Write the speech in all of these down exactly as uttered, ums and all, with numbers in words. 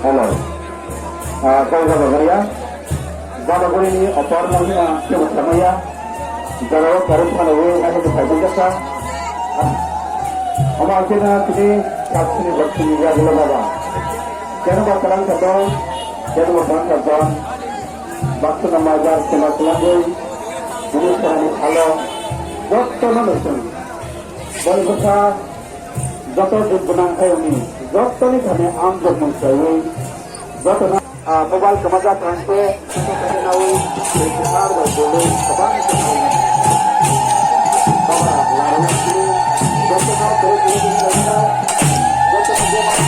Hello. Ah, kau jaga gaya. Jaga guri ni opor mungkin ah, coba sama ya. Jaga lo karun sana wi, ada tu saya jaga. Ama akhirnya sini, sini buat sini ya, gula baba. Jangan buat terang satu, jangan buat terang satu. Baksa na majar sema selangui, ini sani halo, jotto no nusung. Boni bwsa, jotto duk gwnang hai uni, jotto ni thani ang jok mung saiwi, jotto na, ah, mobile kwmajak rang se, jotto thani nawi, tei kwthar bai bolwi, kwbang se nawi. Baba, laro na sini, jotto no, jotto no, jotto no, jotto no,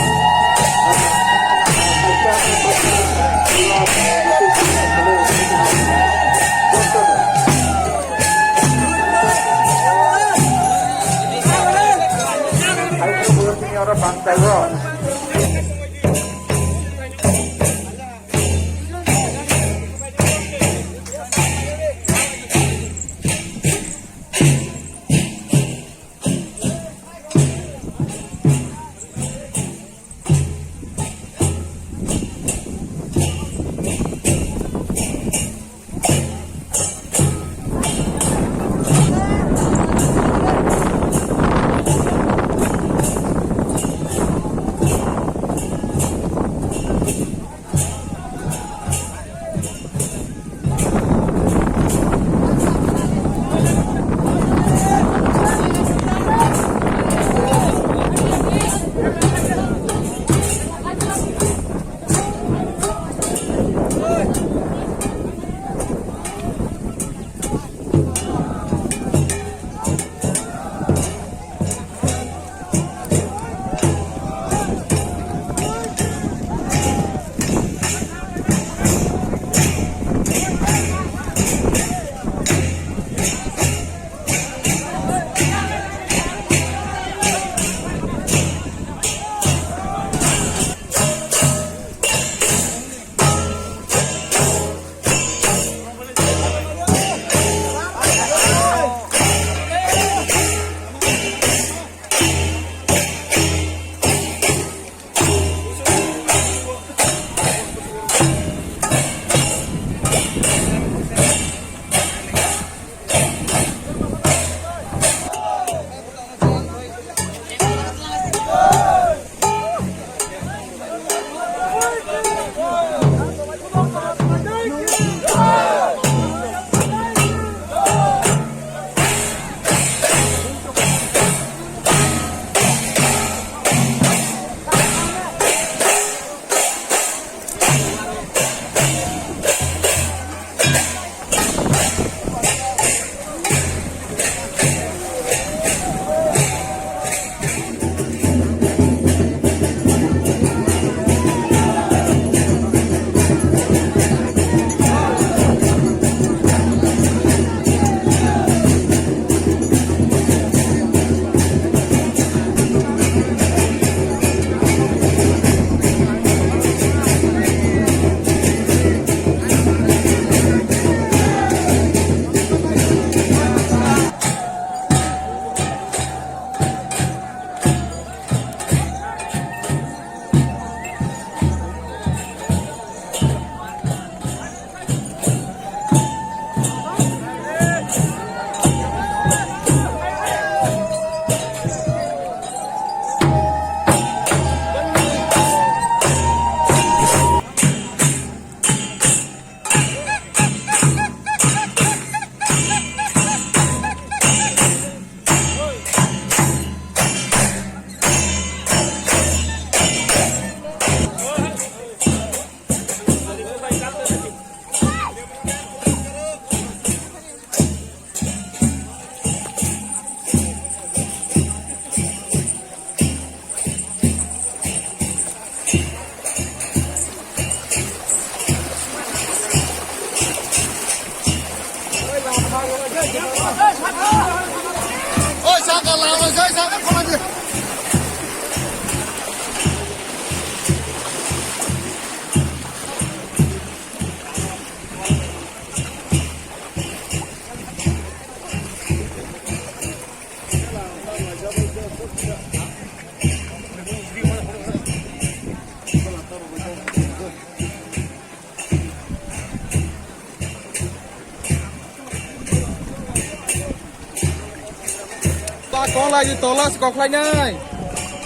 Lagi tola si kok khlainai.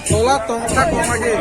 Tola tong kha kok lagi.